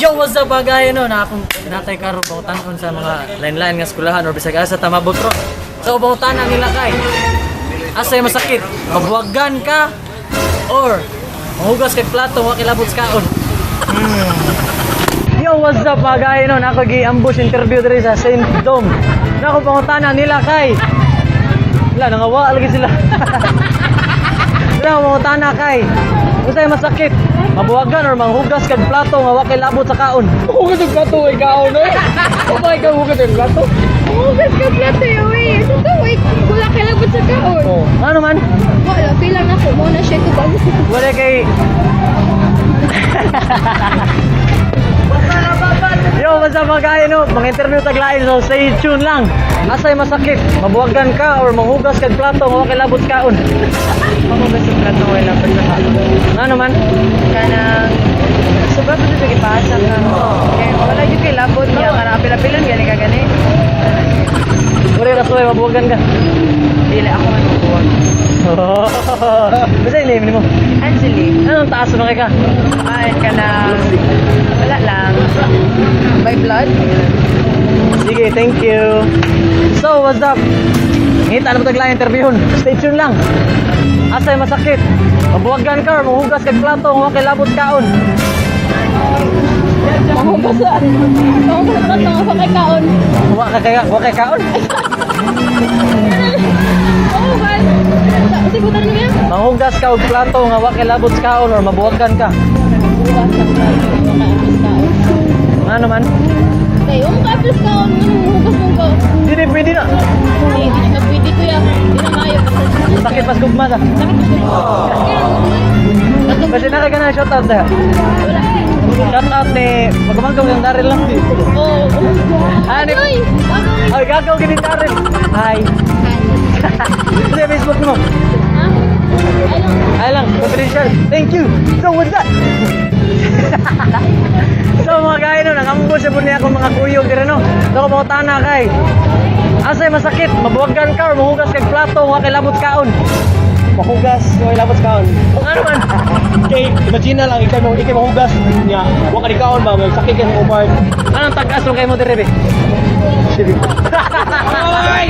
Yo, what's up, bagay, no? Na akong natay karon pangutanon sa mga lain-lain nga eskwelahan or bisag asa ta mabot ro. So pangutana nila kay asay masakit, mabuwagan ka or mahugas kag plato wa kilabot sa kaon? Yo, what's up, bagay, no? Nako gi-ambush interview diri sa St. Dom. Nako pangutana nila kay wala, nangawa lagi sila. Wala, pangutana kay unsay masakit? Mabuwagan or manghugas kag plato nga wa kilabot sa kaon? Hugas og plato kay kaon eh. O ba ikaw hugas og plato? Hugas ka plato yun eh. Sa to, wait. Wala kay labot sa kaon. Oh, ano man? Wala, bilang ako. Mo na siya tubag. Wala kay. Yo, what's up, mga kaya, no? Mga interview taglain, so stay tuned lang. Asay masakit, mabuwagan ka or manghugas kag plato nga wa kilabot sa kaon? Mahugas yung plato wala pa sa kaon. Ano man? Kanang sobra pa siya gipasa ka. Kaya wala gyud kay labot niya kanang apil-apilon gani ka gani. Wala rasuay mabuwagan ka. Dili ako man mabuwag. Basta yung name mo. Angeli, Anong taas mo kay ka? Ay kanang wala lang. By blood. Sige, thank you. So, what's up? Ngita na ba taglain interviewon? Stay tuned lang. Asay masakit, mabuwagan ka or manghugas kag plato nga wa kilabot sa kaon? Mahugas sa. Mahugas sa plato nga kay kaon. Wa ka kaya, wa kay kaon. Oo, man. Sibutan niya. Manghugas ka og plato nga wa kilabot sa kaon or mabuwagan ka? Hugas sa plato nga kay kaon. Ano man? Kay um ka apis kaon, ano hugas mo ka? Dili pwede na. Hindi, hindi na pwede, kuya. Hindi na maayo. Sakit pas gugma ta. Sakit pa. Kasi na kay na shout out ta. Wala. Shout out ni magumangkong yung Daryl lang. Oo. Ah, ni Uy! Ay, gagaw gini Daryl. Hi. Sa Facebook mo. Ha? Ano? Ay lang, confidential. Thank you. So what's that? So mga kaya no, nangambo siya po niya akong mga kuyog diri, no. So kung tana kay asay masakit, mabuwagan ka or mahugas kag plato nga kilabot kaon? Mahugas way labot kaon. Ano man? Kay imagine na lang ikaw mahugas niya. Wa ka di kaon ba may sakit kay sa part. Anong tag-as mo kay mo diri be? Oy!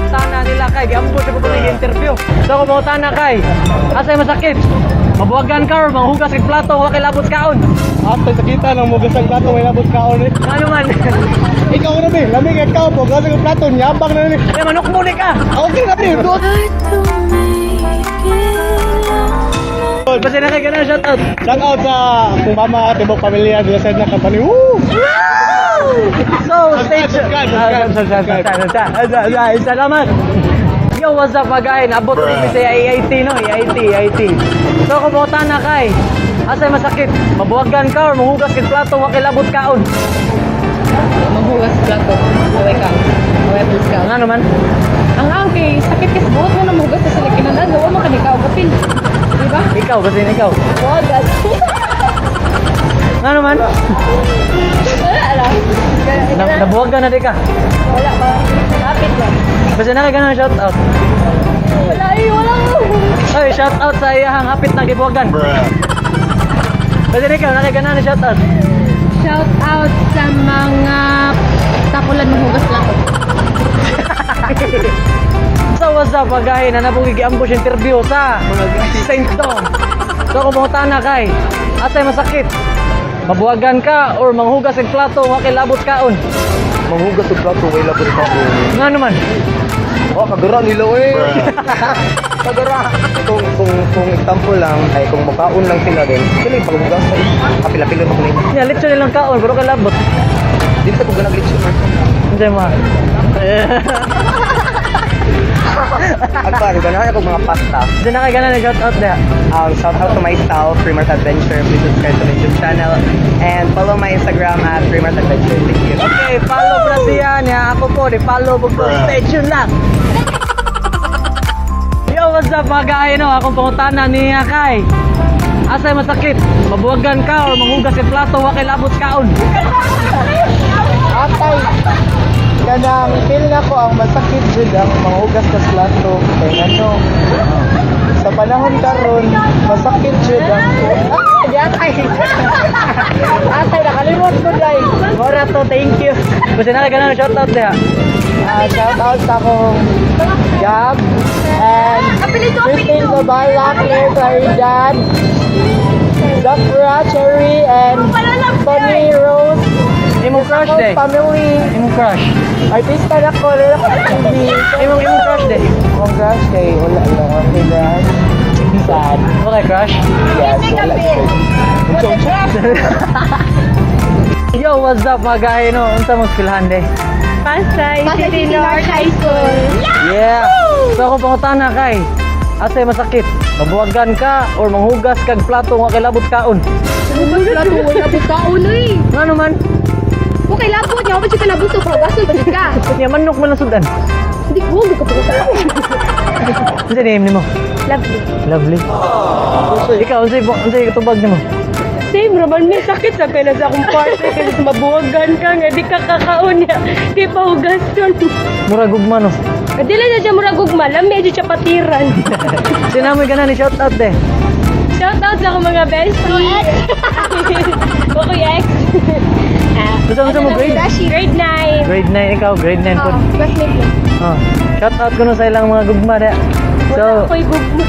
Sana nila kay giambo siya po niya interview. So kung tana kay asay masakit, mabuwagan ka or manghugas kag plato nga kilabot kaon? After sakita nang mugas ang plato way labot kaon eh. Ano man? Ikaw na be, lami kay kaon mo gas ang plato nyabang na ni. Kaya manok mo ni ka. Okay na be. Doon. Basta na kay ganun shout out. Shout out sa akong mama, tibok pamilya, dila sa na company. Woo! So, stay tuned. Subscribe, subscribe, subscribe. Salamat. Yo, what's up, mga Abot na sa AIT, no? AIT, AIT. So, kung na kay asay masakit, mabuwagan ka or mahugas kag plato wa kilabot kaon? Mahugas plato. Way ka. Way please ka. Ano man? Ang ang kay sakit kasi buot mo na mahugas sa sila kinanan, wa man ka kapil. Di ba? Ikaw, kasi ikaw. Wagas. Ano man? Wala lang. Nabuwagan na di ka. Wala pa. Kapit lang. Basta na kay ganun shout out. Wala eh, wala. Oy, shout out sa iyahang hapit na gibuwagan. Basta ikaw, na kay ganun shout out. Shout out sa mga tapulan mahugas plato. So what's up, pagahin na nabugig ambush interview sa St. Dom. So kung na kay asay masakit, mabuwagan ka or manghugas og plato nga kilabot kaon? Manghugas og plato way labot kaon. Nga naman? Oh, kagara nila eh. Kagara. Kung example lang ay kung makaon lang sila din, sila yung paghugas ay apil-apil mo nila. Nya lechon nilang kaon pero kilabot. Dili sa kung ganag lechon. Hindi mo. Agpa, ganahan ako mga pasta. Diyan na kay ganan shout out da. Shout out to myself, Fremart Adventure. Please subscribe to my YouTube channel and follow my Instagram at Fremart Adventure. Thank you. Okay, follow na siya niya. Ako po, di follow po ko. Stay tuned lang. Yo, what's up, mga kaayo, no? Akong pangutana niya kay asay masakit, mabuwagan ka or manghugas og plato wa kilabot kaon? Atay, kanang feel na ko ang masakit jud ang manghugas kas plato kay ngano sa panahon karon masakit jud ang ah, yatay. Kasi na ka shout out diha. Shout out sa akong Gab and Christine Zabala, Claire Claridan, Zafra, Cherry, and Tony Rose. Imong crush Akong day. family. Imong crush. Artista na ko, wala ko sa TV. Imong crush day. Akong crush kay wala lang. Okay, crush. Sad. Okay, crush. Yes, wala. Yo, what's up, mga guy, no? Unsa mong eskwelahan day? Pasay City North High School. Yeah. So akong pangutana kay, asay masakit, mabuwagan ka or manghugas kag plato nga kay labot kaon? Hugas plato, wala po kaon eh. Ngano man? Okay, labot niya. Ako pa nabusog, hugason pa jud ka. Nya manok man ang sudan. Hindi ko, hindi ko po kaon. Unsa name nimo? Lovely. Lovely. Ikaw, unsay tubag nimo? Same raman, may sakit sa kailan sa akong partner kasi sa mabuwagan ka nga di ka kakaon niya. Kay pahugason. Mura gugma, no. Dili na siya murag gugma, lami siya patiran. Sinamoy ka na ni shout out de. Shout out sa akong mga bestie. Ako'y ex. Unsa mo grade? Grade 9. Grade 9 ikaw, grade 9 po. Oh, classmate mo. Oh. Shout out ko no sa ilang mga gugma de. So, Ako'y gugma.